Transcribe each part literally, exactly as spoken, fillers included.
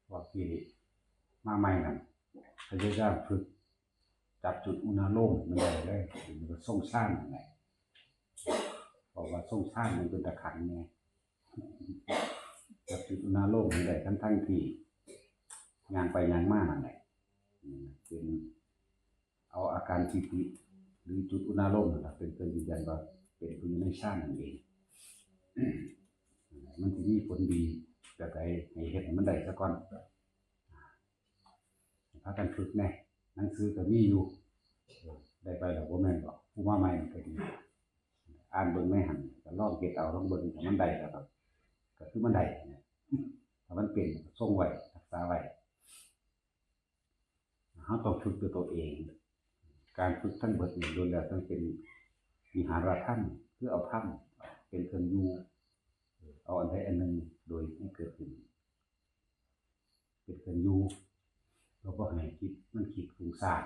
พวกที่มาใหม่นั่น พยายามฝึกจับจุดอุณาโลมมันได้เลย มันก็ทรงฌานนั่นแหละ เพราะว่าทรงฌานมันเป็นตะขันไง จับจุดอุณาโลมมันได้ทั้งทั้งๆที่ย่างไปย่างมานั่นแหละ อืม เป็น เอาอาการปีติ หรือจุดอุณาโลมนั่นแหละเป็นเครื่องยืนยันว่าเป็นผู้อยู่ในฌานนั่นเอง มันจะมีผลดีแบบใด ให้เฮ็ดให้มันได้ซะก่อน พากันฝึกแน่ หนังสือก็มีอยู่ ได้ไปแล้วบ่แม่นบ่ ผู้มาใหม่มันก็ดี อ่านเบิ่งในหั่น ก็ลองเฮ็ดเอา ลองเบิ่ง ถ้ามันได้แล้วก็ ก็คือมันได้นะ ถ้ามันเป็นก็ทรงไว้ รักษาไว้ เฮาต้องฝึกด้วยตัวเอง การฝึกทั้งเบิดนี่ล้วนแล้วต้องเป็นวิหารธรรม คือเอาธรรมเป็นเครื่องอยู่ เอาอันใดอันหนึ่งโดยให้เกิดขึ้น เป็นเครื่องอยู่ เราบ่ให้จิตมันคิดฟุ้งซ่าน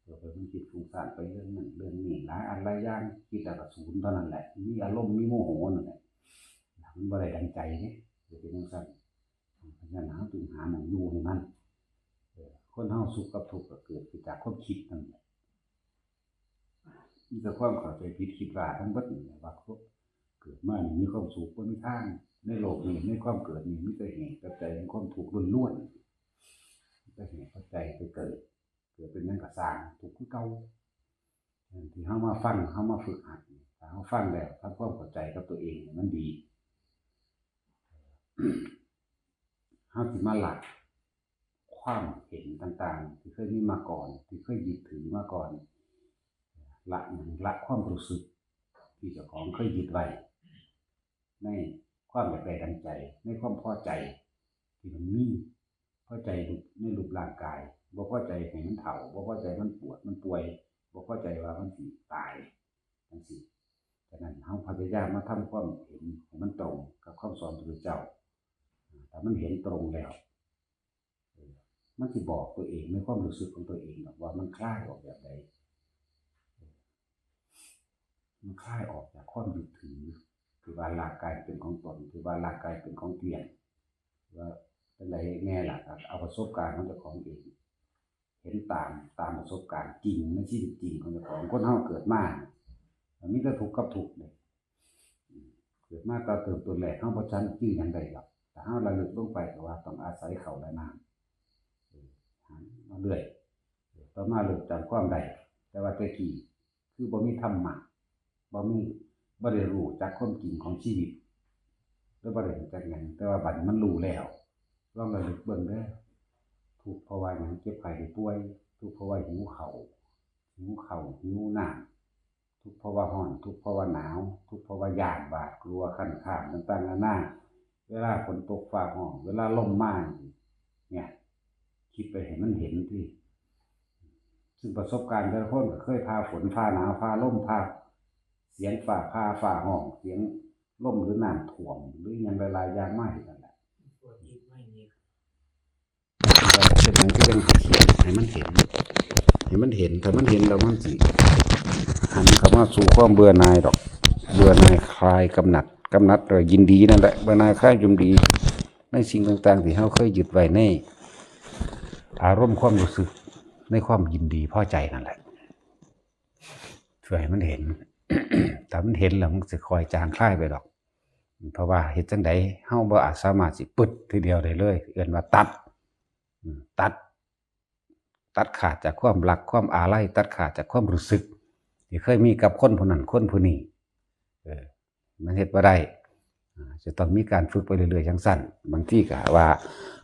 เราไปมันคิดฟุ้งซ่านไปเรื่องนั้นเรื่องนี้ หลายอันหลายอย่าง คิดแล้วก็ศูนย์เท่านั้นแหละ มีอารมณ์ มีโมโหนั่นแหละ มันบ่ได้ดังใจเด้ จะเป็นจังซั่น เพราะฉะนั้นเราต้องหาหม่องอยู่ให้มัน เออ คนเฮาสุขกับทุกข์ก็เกิดขึ้นจากความคิดนั่นแหละ มีแต่ความเข้าใจผิดคิดว่าทั้งเบิดนี่แหละ ว่าเกิดมานี่มีความสุข บ่มีทาง ในโลกนี้ ในความเกิดนี่มีแต่เหตุปัจจัยของความทุกข์ล้วนๆ มีแต่เหตุปัจจัยไปเกิด เกิดเป็นหยังก็สร้างทุกข์คือเก่า ที่เฮามาฟัง เฮามาฝึกหัดนี่ ถ้าเฮาฟังแล้วทำความเข้าใจกับตัวเองให้มันดี เฮาสิมาละความเห็นต่างๆ ที่เคยมีมาก่อน ที่เคยยึดถือมาก่อน ละหยัง ละความรู้สึกที่เจ้าของเคยยึดไว้ ในความอยากได้ดังใจ ในความพอใจที่มันมี พอใจในรูปร่างกาย บ่พอใจให้มันเฒ่า บ่พอใจมันปวดมันป่วย บ่พอใจว่ามันสิตายจังซี้ ฉะนั้นเฮาพยายามมาทำความเห็นให้มันตรงกับคำสอนพระพุทธเจ้า ถ้ามันเห็นตรงแล้ว เออ มันสิบอกตัวเองในความรู้สึกของตัวเองดอกว่ามันคลายออกแบบใด มันคลายออกจากความยึดถือ คือว่าร่างกายเป็นของตน คือว่าร่างกายเป็นของเที่ยง ว่าจั่งใดแน่ล่ะ ก็เอาประสบการณ์ของเจ้าของเอง เห็นตาม ตามประสบการณ์จริงในชีวิตจริงของเจ้าของ คนเฮาเกิดมา มันมีแต่ทุกข์กับทุกข์เลย เกิดมาแต่เติมต้นแรก เฮาบ่ทันจื้อหยังได้ดอก แต่เฮาระลึกลงไปก็ว่าต้องอาศัยข้าวและน้ำ เออ หามาเรื่อย ต่อมาเริ่มจำความได้ แต่ว่าแต่กี้คือบ่มีธรรมะ บ่มี บ่ได้รู้จักความจริงของชีวิต หรือบ่ได้รู้จักหยัง แต่ว่าบัดนี้มันรู้แล้ว ลองระลึกเบิ่งเด้อ ทุกข์เพราะว่าหยัง เจ็บไข้ได้ป่วย ทุกข์เพราะว่าหิวข้าว หิวข้าว หิวน้ำ ทุกข์เพราะว่าร้อน ทุกข์เพราะว่าหนาว ทุกข์เพราะว่าย้าน หวาดกลัว คร้านคาม ต่างๆ นานา เวลาฝนตกฟ้าร้อง เวลาลมมา เนี่ย คิดไปให้มันเห็นติ ซึ่งประสบการณ์แต่ละคนก็เคยผ่าฝน ผ่าหนาว ผ่าลม ผ่าเสียงฟ้าผ่า ฟ้าร้อง เสียงลม หรือน้ำท่วม หรือหยังหลายๆ อย่างมาเฮ็ดนั่นแหละ เป็นหยังคือจั่งเขียนให้มันเห็น ให้มันเห็น ถ้ามันเห็นแล้วมันสิหันเข้ามาสู่ความเบื่อหน่ายดอก เบื่อหน่าย คลายกำหนัด กำหนัดแล้วยินดีนั่นแหละ เบื่อหน่ายคลายยินดี ในสิ่งต่างๆ ที่เฮาเคยยึดไว้ในอารมณ์ความรู้สึก ในความยินดีพอใจนั่นแหละ เพื่อให้มันเห็น ถ้ามันเห็นแล้วมันสิค่อยจางคลายไปดอก เพราะว่าเฮ็ดจั่งใดเฮาบ่อาจสามารถสิปึ๊ดทีเดียวได้เลย เอิ้นว่าตัด อืม ตัด ตัดขาดจากความรัก ความอาลัย ตัดขาดจากความรู้สึก ที่เคยมีกับคนผู้นั้นคนผู้นี้ เออ มันเฮ็ดบ่ได้ อ่า จะต้องมีการฝึกไปเรื่อยๆ จั่งซั้น บางทีก็ว่า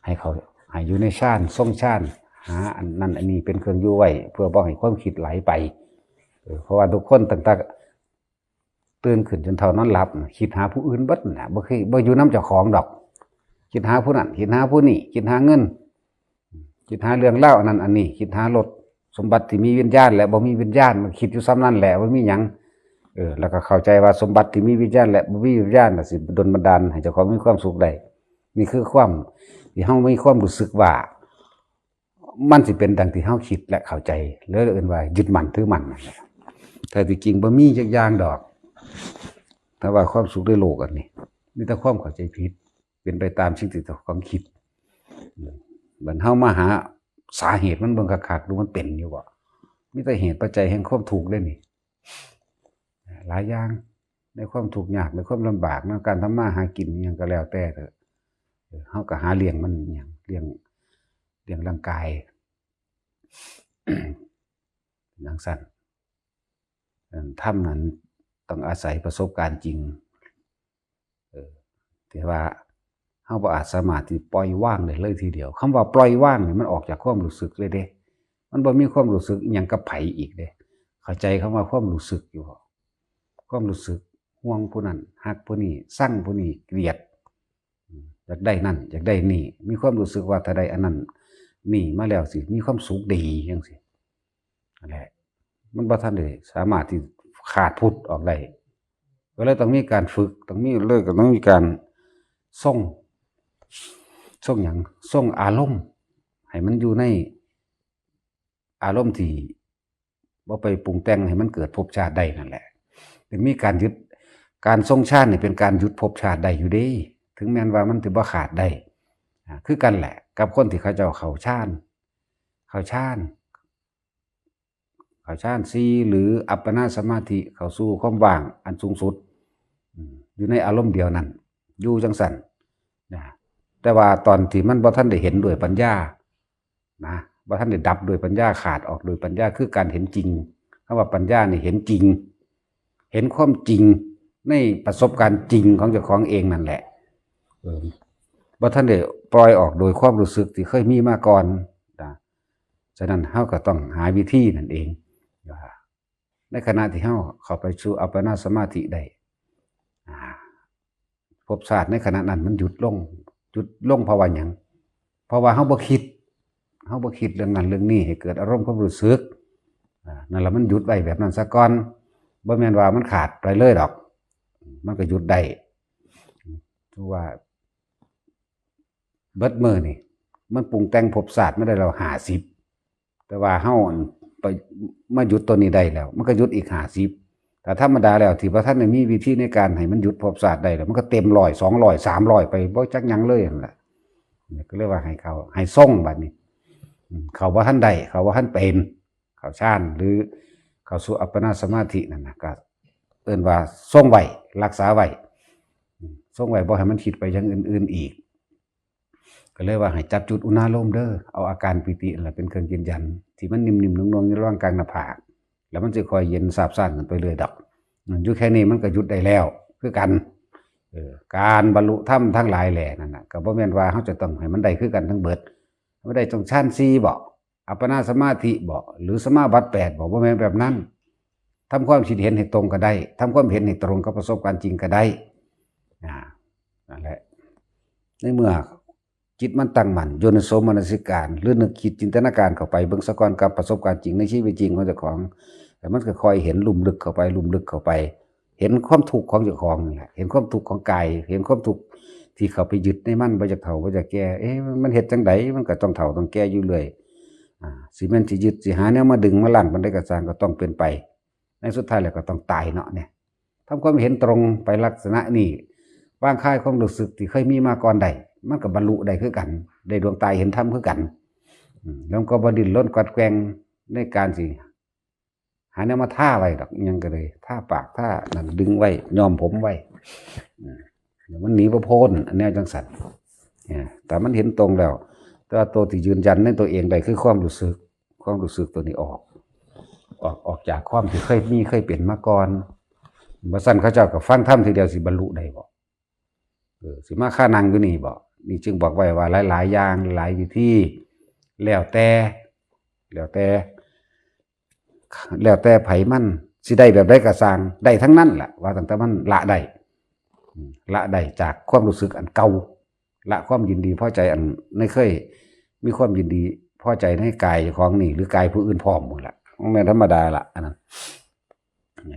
ให้เขา ให้อยู่ในฌาน ทรงฌาน หาอันนั้นอันนี้เป็นเครื่องอยู่ไว้ เพื่อบ่ให้ความคิดไหลไป เออ เพราะว่าทุกคนตั้งแต่ ตื่นขึ้นจนเฒ่านอนหลับ คิดหาผู้อื่นเบิดน่ะ บ่เคย บ่อยู่นำเจ้าของดอก คิดหาผู้นั้น คิดหาผู้นี้ คิดหาเงิน คิดหาเรื่องราวอันนั้นอันนี้ คิดหารถ สมบัติที่มีวิญญาณและบ่มีวิญญาณ มันคิดอยู่ส่ำนั้นแหละ บ่มีหยัง เออ แล้วก็เข้าใจว่าสมบัติที่มีวิญญาณและบ่มีวิญญาณน่ะสิดลบันดาลให้เจ้าของมีความสุขได้ นี่คือความที่เฮามีความรู้สึกว่า มันสิเป็นดังที่เฮาคิดและเข้าใจ หรือเอิ้นว่ายึดมั่นถือมั่นนั่นแหละ แต่ที่จริงบ่มีจักอย่างดอก แต่ว่าความสุขในโลกอันนี้ มีแต่ความเข้าใจผิด เป็นไปตามสิ่งที่เจ้าของคิด บัดเฮามาหาสาเหตุมันเบิ่งคักๆ ดูมันเป็นอยู่บ่ มีแต่เหตุปัจจัยแห่งความทุกข์เด้นี่ หลายอย่าง ในความทุกข์ยาก ในความลำบาก ในการทำมาหากินอิหยังก็แล้วแต่เถอะ เออ เฮาก็หาเลี้ยงมันอิหยัง เลี้ยง เลี้ยงร่างกาย จั่งซั้น อันธรรมนั้นต้องอาศัยประสบการณ์จริง เออ แต่ว่าเฮาบ่อาจสามารถที่ปล่อยวางได้เลยทีเดียว คำว่าปล่อยวางนี่มันออกจากความรู้สึกเลยเด้ มันบ่มีความรู้สึกอิหยังกับไผอีกเด้ เข้าใจคำว่าความรู้สึกอยู่บ่ ความรู้สึกห่วงผู้นั้น ฮักผู้นี้ ซังผู้นี้ เกลียด อยากได้นั่น อยากได้นี่ มีความรู้สึกว่าถ้าได้อันนั้นนี่มาแล้วสิมีความสุขดีจั่งซี้ นั่นแหละ มันบ่ทันได้สามารถที่ขาดพุทธออกได้ ก็เลยต้องมีการฝึก ต้องมี เลยก็ต้องมีการทรง ทรงหยัง ทรงอารมณ์ ให้มันอยู่ในอารมณ์ที่บ่ไปปรุงแต่งให้มันเกิดภพชาติได้นั่นแหละ ถึงมีการหยุด การทรงฌานนี่เป็นการหยุดภพชาติได้อยู่เด้ ถึงแม้นว่ามันสิบ่ขาดได้ อ่า คือกันแหละ กับคนที่เขาเจ้าเข้าฌาน เข้าฌาน เข้าฌานสี่ หรืออัปปนาสมาธิ เข้าสู่ความว่างอันสูงสุด อืม อยู่ในอารมณ์เดียวนั้น อยู่จั่งซั้น นะ แต่ว่าตอนที่มันบ่ทันได้เห็นด้วยปัญญา นะ บ่ทันได้ดับด้วยปัญญา ขาดออกโดยปัญญา คือการเห็นจริง คำว่าปัญญานี่เห็นจริง เห็นความจริงในประสบการณ์จริงของเจ้าของเองนั่นแหละ เออ บ่ทันได้ปล่อยออกโดยความรู้สึกที่เคยมีมาก่อนนะ ฉะนั้นเฮาก็ต้องหาวิธีนั่นเอง ว่าในขณะที่เฮาเข้าไปสู่อัปปนาสมาธิได้ อ่า ภพชาติในขณะนั้นมันหยุดลง หยุดลงเพราะว่าหยัง เพราะว่าเฮาบ่คิด เฮาบ่คิดเรื่องนั้นเรื่องนี้ให้เกิดอารมณ์ความรู้สึก อ่า นั่นล่ะมันหยุดไว้แบบนั้นซะก่อน บ่แม่นว่ามันขาดไปเลยดอก มันก็หยุดได้ ถือว่าเบิดมื้อนี่ มันปรุงแต่งภพชาติมาได้แล้วห้าสิบ แต่ว่าเฮาอันไปมาหยุดตัวนี้ได้แล้ว มันก็หยุดอีกห้าสิบ แต่ธรรมดาแล้วที่บ่ทันได้มีวิธีในการให้มันหยุดภพชาติได้แล้ว มันก็เต็มร้อย สองร้อย สามร้อย ไปบ่จักหยังเลยนั่นแหละ ก็เลยว่าให้เข้า ให้ทรงบัดนี้ อืม เข้าบ่ทันได้ เข้าบ่ทันเป็น เข้าฌาน หรือเข้าสู่อัปปนาสมาธินั่นน่ะ ก็เอิ้นว่าทรงไว้ รักษาไว้ อืม ทรงไว้บ่ให้มันคิดไปอย่างอื่นๆอีก ก็เลยว่าให้จับจุดอุณาโลมเด้อ เอาอาการปีตินั่นแหละเป็นเครื่องยืนยัน ที่มันนิ่มๆนวลๆอยู่ระหว่างกลางหน้าผาก แล้วมันสิค่อยเย็นซาบซ่านขึ้นไปเรื่อยดอก อืม อยู่แค่นี้มันก็หยุดได้แล้ว คือกัน เออ การบรรลุธรรมทั้งหลายแหล่นั่นน่ะ ก็บ่แม่นว่าเฮาจะต้องให้มันได้คือกันทั้งเบิด บ่ได้ต้องฌานสี่บ่ อัปปนาสมาธิบ่ หรือสมาบัติแปดบ่ บ่แม่นแบบนั้น ทำความคิดเห็นให้ตรงก็ได้ ทำความเห็นให้ตรงกับประสบการณ์จริงก็ได้ อ่า นั่นแหละ ในเมื่อจิตมันตั้งมั่น โยนิโสมนสิการ หรือนึกคิดจินตนาการเข้าไปเบิ่งซะก่อนกับประสบการณ์จริงในชีวิตจริงของเจ้าของ แล้วมันก็ค่อยเห็นลุ่มลึกเข้าไป ลุ่มลึกเข้าไป เห็นความทุกข์ของเจ้าของนั่นแหละ เห็นความทุกข์ของกาย เห็นความทุกข์ที่เข้าไปยึดในมัน บ่อยากเฒ่า บ่อยากแก่ เอ๊ะ มันเฮ็ดจั่งใด มันก็ต้องเฒ่าต้องแก่อยู่เรื่อย อ่า สิแม่นสิยึด สิหาแนวมาดึงมารั้งปานใดก็ซ่าง ก็ต้องเป็นไป ในสุดท้ายแล้วก็ต้องตายเนาะเนี่ย ทำความเห็นตรงไปลักษณะนี้ วางคลายความรู้สึกที่เคยมีมาก่อนได้ มันก็บรรลุได้คือกัน ได้ดวงตาเห็นธรรมคือกัน อืม แล้วก็บ่ดิ้นรนกวัดแกว่งในการสิ หาแนวมาทาไว้ดอก อิหยังก็เลย ทาปาก ทานั่น ดึงไว้ ย้อมผมไว้ อืม เดี๋ยวมันหนีบ่พ้น อันแนวจั่งซั้น เนี่ย แต่มันเห็นตรงแล้ว แต่ว่าตัวที่ยืนยันในตัวเองได้คือความรู้สึก ความรู้สึกตัวนี้ออก ออก ออกจากความที่เคยมีเคยเป็นมาก่อน บ่ซั้นเขาเจ้าก็ฟังธรรมทีเดียวสิบรรลุได้บ่ เออ สิมาคานั่งอยู่นี่บ่ นี่จึงบอกไว้ว่าหลายๆอย่าง หลายวิธี แล้วแต่ แล้วแต่ แล้วแต่ไผมัน สิได้แบบใดก็ซ่าง ได้ทั้งนั้นแหละ ว่าตั้งแต่มันละได้ อืม ละได้จากความรู้สึกอันเก่า ละความยินดีพอใจอันในเคยมีความยินดีพอใจในกายของนี่ หรือกายผู้อื่นพร้อมหมดละ มันแม่นธรรมดาละ อันนั้น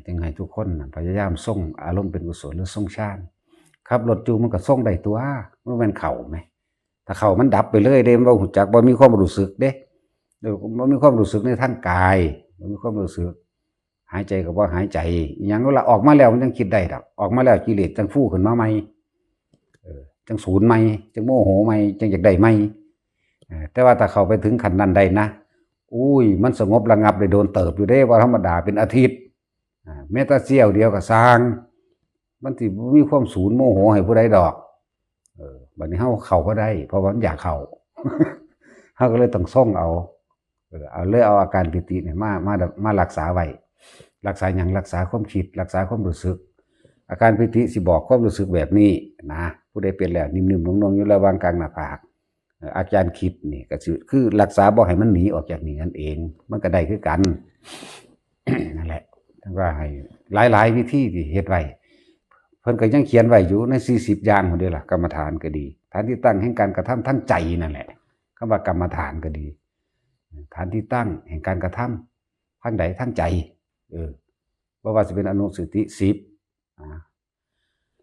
จึงให้ทุกคนน่ะพยายามทรงอารมณ์เป็นกุศลหรือทรงฌาน ขับรถอยู่มันก็ทรงได้ตัว มันแม่นเข้าไหม ถ้าเข้ามันดับไปเลยเด้ มันบ่รู้จัก บ่มีความรู้สึกเด้ เออ บ่มีความรู้สึกในทางกาย บ่มีความรู้สึก หายใจก็บ่หายใจ อิหยังเวลาออกมาแล้วมันจั่งคิดได้ดอก ออกมาแล้วกิเลสจั่งฟูขึ้นมาใหม่ เออ จั่งสูนใหม่ จั่งโมโหใหม่ จั่งอยากได้ใหม่ เออ แต่ว่าถ้าเข้าไปถึงขั้นนั้นได้นะ อุ้ย มันสงบระงับได้โดนเติบอยู่เด้ ว่าธรรมดาเป็นอาทิตย์ อ่า แม้แต่เสี้ยวเดียวก็ซ่าง มันสิบ่มีความสูนโมโหให้ผู้ใดดอก เออ บัดนี้เฮาเข้าบ่ได้ เพราะว่ามันอยากเข้า เฮาก็เลยต้องซ่องเอา เออ เอาเลยเอาอาการปีติเนี่ยมา มา มารักษาไว้ รักษาหยัง รักษาความคิด รักษาความรู้สึก อาการปีติสิบอกความรู้สึกแบบนี้นะ ผู้ใดเป็นแล้ว นิ่มๆ นุ่มๆ อยู่ระหว่างกลางหน้าผาก เอ่อ อาการคิดนี่ก็สิ คือรักษาบ่ให้มันหนีออกจากนี่นั่นเอง มันก็ได้คือกัน นั่นแหละ ว่าให้หลายๆ วิธีที่เฮ็ดไว้ เพิ่นก็ยังเขียนไว้อยู่ในสี่สิบอย่างพู้นเด้ล่ะ กรรมฐานก็ดี ฐานที่ตั้งแห่งการกระทำทางใจนั่นแหละ คำว่ากรรมฐานก็ดี ฐานที่ตั้งแห่งการกระทำทางใด ทางใจ เออ บ่ว่าสิเป็นอนุสติสิบ อ่า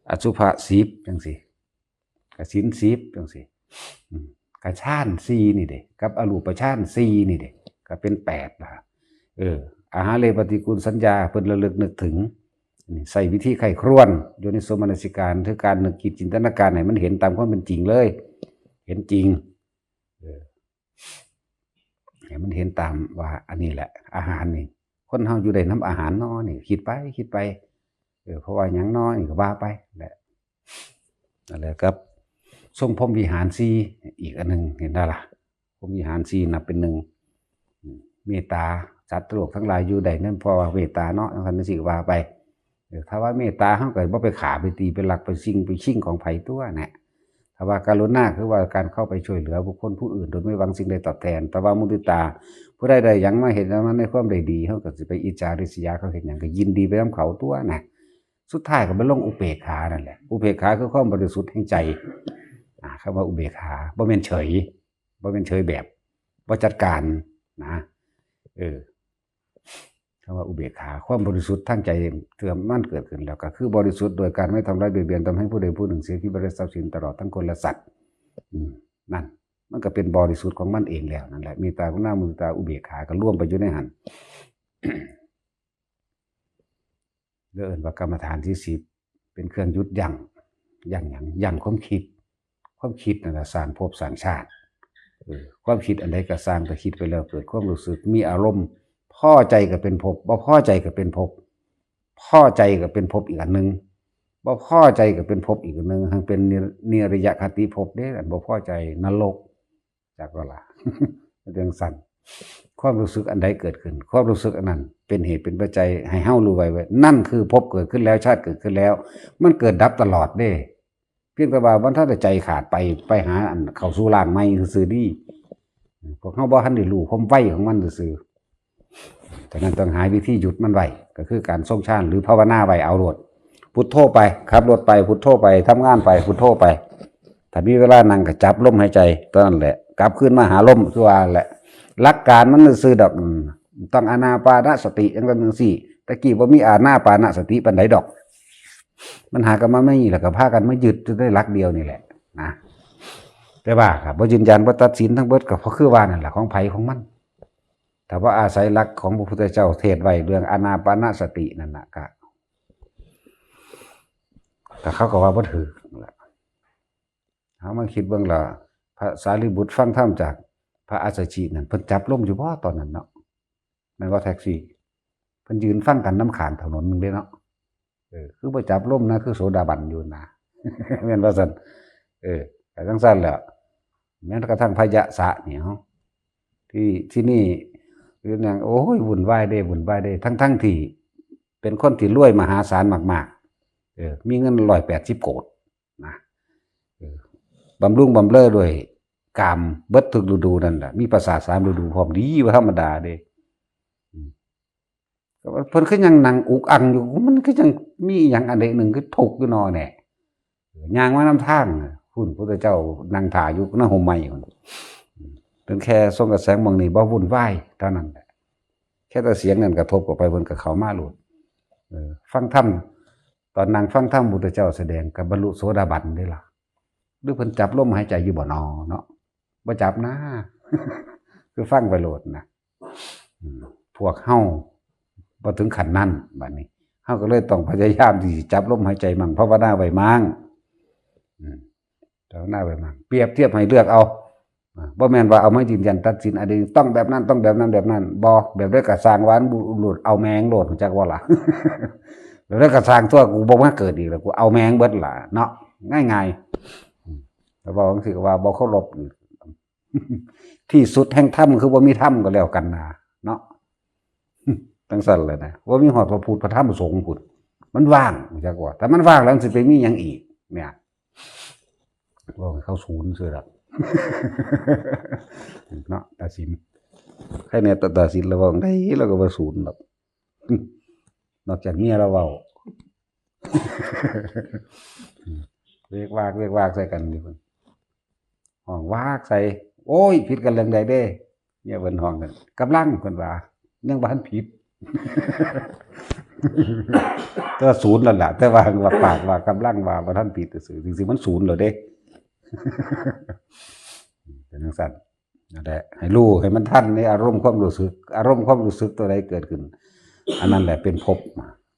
อสุภะสิบจังซี่ กสิณสิบจังซี่ อืม กฌานสี่นี่เด้ กับอรูปฌานสี่นี่เด้ ก็เป็นแปดละ เออ อาหาเรปฏิกูลสัญญา เพิ่นระลึกนึกถึง นี่ใช้วิธีใคร่ครวญ โยนิโสมนสิการ คือการนึกคิดจินตนาการให้มันเห็นตามความเป็นจริงเลย เห็นจริง เออ ให้มันเห็นตามว่าอันนี้แหละ อาหารนี่ คนเฮาอยู่ได้นำอาหารน้อนี่ คิดไป คิดไป เออ เพราะว่าหยังน้อนี่ก็ว่าไปแหละ นั่นแหละครับ ทรงพรหมวิหารสี่ อีกอันหนึ่ง เห็นได้ล่ะ พรหมวิหารสี่นับเป็นหนึ่ง อืม เมตตา สัตว์โลกทั้งหลายอยู่ได้นั่นเพราะว่าเมตตาเนาะ จังซั่นจังซี่ก็ว่าไป เออ ถ้าว่าเมตตาเฮาก็บ่ไปฆ่าไปตีไปลักไปสิ่งไปชิงของไผตั่วนะ ถ้าว่ากรุณาคือว่าการเข้าไปช่วยเหลือบุคคลผู้อื่นโดยไม่หวังสิ่งใดตอบแทน แต่ว่ามุทิตา ผู้ใดได้หยังมาเห็นมันในความได้ดี เฮาก็สิไปอิจฉาริษยาเขาเห็นหยังก็ยินดีไปนำเขาตั่วนะ สุดท้ายก็ไปลงอุเบกขานั่นแหละ อุเบกขาคือความบริสุทธิ์แห่งใจ อ่า คำว่าอุเบกขา บ่แม่นเฉย บ่แม่นเฉยแบบ บ่จัดการนะ เออ คำว่าอุเบกขา ความบริสุทธิ์ทางใจเทื่อมันเกิดขึ้นแล้ว ก็คือบริสุทธิ์โดยการไม่ทำร้ายเบียดเบียน ทำให้ผู้ใดผู้หนึ่งเสียชีวิตและทรัพย์สินตลอดทั้งคนและสัตว์ อืม นั่น มันก็เป็นบริสุทธิ์ของมันเองแล้วนั่นแหละ เมตตากรุณามุทิตาอุเบกขาก็รวมไปอยู่ในหั้น เรียกว่ากรรมฐานที่สิบ เป็นเครื่องหยุดยั้ง ยั้งหยัง ยั้งความคิด ความคิดนั่นแหละสร้างภพสร้างชาติ เออ ความคิดอันใดก็สร้าง แต่คิดไปแล้วเกิดความรู้สึก มีอารมณ์ พอใจก็เป็นภพ บ่พอใจก็เป็นภพ พอใจก็เป็นภพอีกอันหนึ่ง บ่พอใจก็เป็นภพอีกอันหนึ่ง ทั้งเป็นนิ นิรยคติภพเด้ อันบ่พอใจนรก จักว่าล่ะ เป็นจังซั่น ความรู้สึกอันใดเกิดขึ้น ความรู้สึกอันนั้นเป็นเหตุเป็นปัจจัยให้เฮารู้ไว้ว่า นั่นคือภพเกิดขึ้นแล้ว ชาติเกิดขึ้นแล้ว มันเกิดดับตลอดเด้ เพียงแต่ว่ามันถ้าแต่ใจขาดไป ไปหาอันเข้าสู่ร่างใหม่ซื่อๆ นี่ พวกเฮาบ่ทันได้รู้ความไวของมันซื่อๆ ฉะนั้นต้องหาวิธีหยุดมันไว้ ก็คือการทรงฌานหรือภาวนาไว้เอาโลด พุทโธไป ขับรถไป พุทโธไป ทำงานไป พุทโธไป ถ้ามีเวลานั่งก็จับลมหายใจเท่านั้นแหละ กลับคืนมาหาลม คือว่าแหละ หลักการมันซื่อดอก อืม ต้องอานาปานสติ จังซั่นจังซี่ ตะกี้บ่มีอานาปานสติปานใดดอก มันหากันมาไม่ แล้วก็พากันมายึดอยู่ในหลักเดียวนี่แหละนะ แต่ว่าครับ บ่ยืนยัน บ่ตัดสินทั้งเบิด ก็เพราะคือว่านั่นแหละ ของไผของมัน ถ้าว่าอาศัยหลักของพระพุทธเจ้าเทศน์ไว้เรื่องอานาปานสตินั่นน่ะ ก็ ก็เขาก็ว่าบ่ถืกนั่นแหละ เฮามาคิดเบิ่งล่ะ พระสารีบุตรฟังธรรมจากพระอัสสชินั่น เพิ่นจับลมอยู่บ่ตอนนั้นเนาะ แม่นบ่แท็กซี่ เพิ่นยืนฟังกันนำข้างถนนหนึ่งเด้เนาะ เออ คือบ่จับลมนะ คือโสดาบันอยู่นะ แม่นว่าซั่น เออ ก็จังซั่นแหละ แม้กระทั่งพยะสะนี่ เอ้า ที่ ที่นี่ คือหยัง โอ้ย วุ่นวายเด้ วุ่นวายเด้ ทั้งๆที่เป็นคนที่รวยมหาศาลมากๆ เออ มีเงินร้อยแปดสิบโกดนะ เออ บำรุงบำเรอด้วยกามเบิดทุกฤดูนั่นแหละ มีประสาทสามฤดูพร้อม ดีบ่ธรรมดาเด้ อืม แต่ว่าเพิ่นคือยังนั่งอุกอังอยู่ มันคือยังมีหยังอันใดหนึ่งคือทุกข์อยู่นอแน่ ย่างมานำทางน่ะ พุ้นพุทธเจ้านั่งถ่าอยู่หน้าห่มไม้พุ้น เพิ่นแค่ส่งกระแสหม่องนี้บ่วุ่นวายเท่านั้นแหละ แค่แต่เสียงนั้นกระทบเข้าไป เพิ่นก็เข้ามาโลด เออ ฟังธรรม ตอนนั่งฟังธรรมพุทธเจ้าแสดงก็บรรลุโสดาบันเด้ล่ะ หรือเพิ่นจับลมหายใจอยู่บ่นอเนาะ บ่จับนะ คือฟังไปโลดนะ อืม พวกเฮาบ่ถึงขั้นนั้น บัดนี้ เฮาก็เลยต้องพยายามที่สิจับลมหายใจมั่ง ภาวนาไว้มั่ง อืม ภาวนาไว้มั่ง เปรียบเทียบให้เลือกเอา อ่า บ่แม่นว่าเอามายืนยันตัดสิน อันนี้ต้องแบบนั้น ต้องแบบนั้น แบบนั้น บ่ แบบใดกะซ่าง ว่ามันหลุด เอาแม่งโลด รู้จักบ่ล่ะ แบบใดกะซ่าง ตัวกูบ่มาเกิดอีกแล้ว กูเอาแม่งเบิดล่ะเนาะ ง่ายๆ อืม แต่ว่าจังซี่ก็ว่าบ่เคารพอีก ที่สุดแห่งธรรมคือบ่มีธรรมก็แล้วกันนะเนาะ จังซั่นเลยนะ บ่มีฮอดพระพุทธพระธรรมพระสงฆ์พุ้น มันว่าง รู้จักบ่ ถ้ามันว่างแล้วมันสิไปมีหยังอีก เนี่ย ว่าเขาศูนย์ซื่อละ เนาะ ตาสิน ใครเนี่ย ตา ตาสิน แล้วว่าได้ แล้วก็ว่าศูนย์ดอก นอกจากเมียเราเว้า เวกวาก เวกวากใส่กันอยู่ ห้องวากใส่ โอ้ย ผิดกันเรื่องใดเด้ เนี่ยเพิ่นห้องกัน กำลัง เพิ่นว่า ยังบ่ทันผิด แต่ว่าศูนย์แล้วล่ะ แต่ว่า ว่าปากว่ากำลังว่าบ่ทันผิดซื่อๆ จริงๆ มันศูนย์แล้วเด้ เป็นจังซั่น นั่นแหละ ให้รู้ให้มันทันในอารมณ์ความรู้สึก อารมณ์ความรู้สึกตัวใดเกิดขึ้น อันนั้นแหละเป็นภพ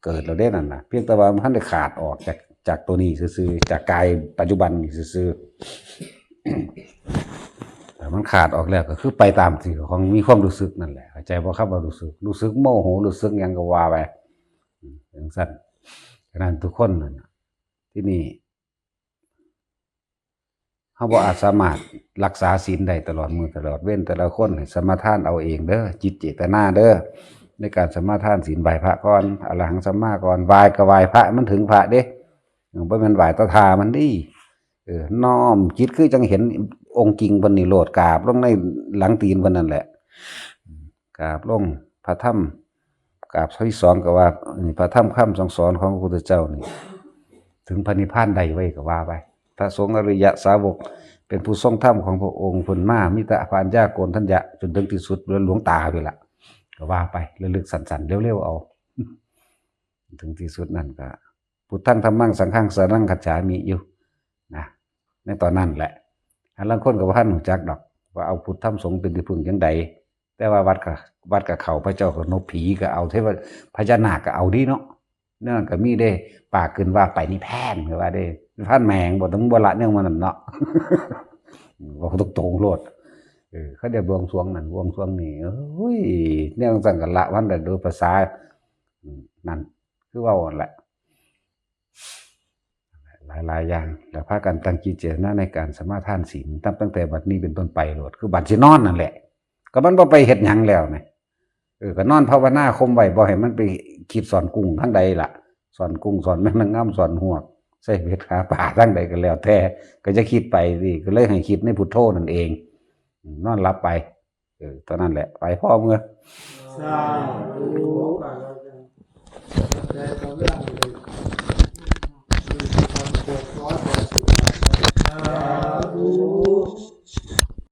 เกิดแล้วเด้นั่นน่ะ เพียงแต่ว่ามันทันได้ขาดออกจาก จากตัวนี้ซื่อๆ จากกายปัจจุบันนี่ซื่อๆ แต่มันขาดออกแล้วก็คือไปตามที่ของมีความรู้สึกนั่นแหละ เข้าใจบ่ครับว่ารู้สึก รู้สึกโมโห รู้สึกหยังก็ว่าไป อืม จังซั่น ฉะนั้นทุกคนนั่นน่ะ ที่นี่ เฮาบ่อาจสามารถรักษาศีลได้ตลอดมื้อตลอดเวร แต่ละคนให้สมาทานเอาเองเด้อ จิตเจตนาเด้อ ในการสมาทานศีล ไหว้พระก่อน อรหังสัมมาก่อน ไหว้ก็ไหว้พระ มันถึงพระเด้ เออ บ่แม่นไหว้ตะทามันเด้ เออ น้อมจิตคือจังเห็นองค์จริงเพิ่นนี่โลด กราบลงในหลังตีนเพิ่นนั่นแหละ กราบลง พระธรรม กราบที่สองก็ว่า นี่พระธรรมคำสั่งสอนของพระพุทธเจ้านี่ ถึงพระนิพพานได้ไว้ก็ว่าไป พระสงฆ์อริยสาวก เป็นผู้ทรงธรรมของพระองค์ เพิ่นมา มีแต่พระปัญญาโกณฑัญญะ จนถึงที่สุด แล้วหลวงตาไปละ ก็ว่าไป ระลึกสั้นๆ เร็วๆ เอา ถึงที่สุดนั่นก็ พุทธัง ธัมมัง สังฆัง สรณัง คัจฉามิ อยู่นะ ในตอนนั้นแหละ อันลางคนก็บ่ทันรู้จักดอก ว่าเอาพุทธธรรมสงฆ์เป็นที่พึ่งจังใด แต่ว่าวัดก็ วัดก็เข้า พระเจ้าก็นบผีก็เอา เทวะ พญานาคก็เอาดีเนาะ นั่นก็มีเด้ ปากขึ้นว่าไปนิพพานก็ว่าเด้ นิพพานแม่ง บ่ต้อง บ่ละแนวมันนั่นเนาะ เว้าตรงๆ โลด เออ เขาเรียกบวงสรวงนั่น บวงสรวงนี่ โอ้ย แนวจังซั่นก็ละมันได้โดยภาษา อืม นั่น คือเว้านั่นแหละ หลายๆ อย่าง แล้วพากันตั้งจิตเจตนาในการสมาทานศีล นับตั้งแต่บัดนี้เป็นต้นไปโลด คือบัดสินอนนั่นแหละ ก็มันบ่ไปเฮ็ดหยังแล้วไง เออ ก็นอนภาวนาข่มไว้ บ่ให้มันไปคิดซ่อนกุ้งทางใดล่ะ ซ่อนกุ้ง ซ่อนแมงนางงาม ซ่อนฮวก ใส่เบ็ดหาปลาทางใดก็แล้วแต่ ก็จะคิดไปสิ ก็เลยให้คิดในพุทโธนั่นเอง อืม นอนหลับไป เออ เท่านั้นแหละ ไปพ่อเมือ สาธุ